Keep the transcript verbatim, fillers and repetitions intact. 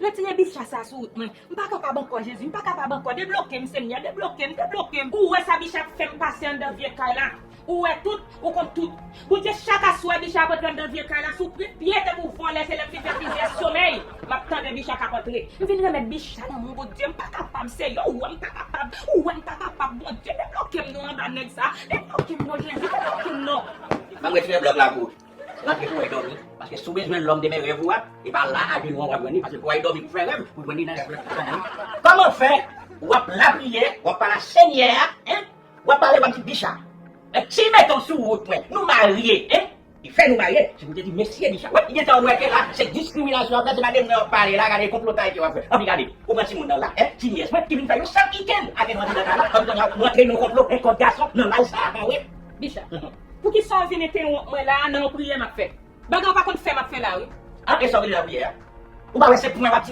Retire bicha sa sou wout mwen. M pa kapab ankò, Jezi. M pa kapab ankò. Debloke m, Senyè. Debloke m, debloke m. Ou wè sa bicha ap fè m pase anndan vye kay la. Ou wè tout, ou konn tout. Bondye, chak aswè bicha ap antre anndan vye kay la, sou pri pye depi w vòlè, se lè m fin fè plizyè somèy. M ap tande bicha k ap antre. M vin remèt bicha nan men w, Bondye. M pa kapab, Senyè. Ou wè m pa kapab. Ou wè m pa kapab, Bondye. Debloke m non anba nèg sa. Debloke m non, Jezi. Debloke m non. Ban m retire blòk la pou ou. Rantre pou w al dòmi. Paske si w bezwen lòm de men rèv ou a, e pa la a jenou an w ap jwenn li, paske pou w al dòmi pou fè rèv, pou jwenn li nan rèv la. Kòman fè w ap lapriyè, w ap pale a Senyè a, en? W ap pale, w ap di bicha. Enki mete w sou wout mwen, nou marye, en? Li fè nou marye, se pou te di mesye bicha. Wè, li gentan wè ke la, se diskriminasyon w ap fè, se pa de mwen w ap pale la, gade konplotay ke w ap fè. Anpi gade, ou pran timoun nan la, en? Ti nyès mwen ki vin fè yon sèl ikenn ake nou antre nan kay la, anpi kounye a, nou antre nan konplo, en kòd gason, nan laj sa a, pa wè? Bicha. Poukisa w vin entèwonp mwen la a nan yon priyè m ap fè? Bagay w pa konn fè m ap fè la wi. An, e sa w rele lapriyè a? Ou pa wè se pwen w ap di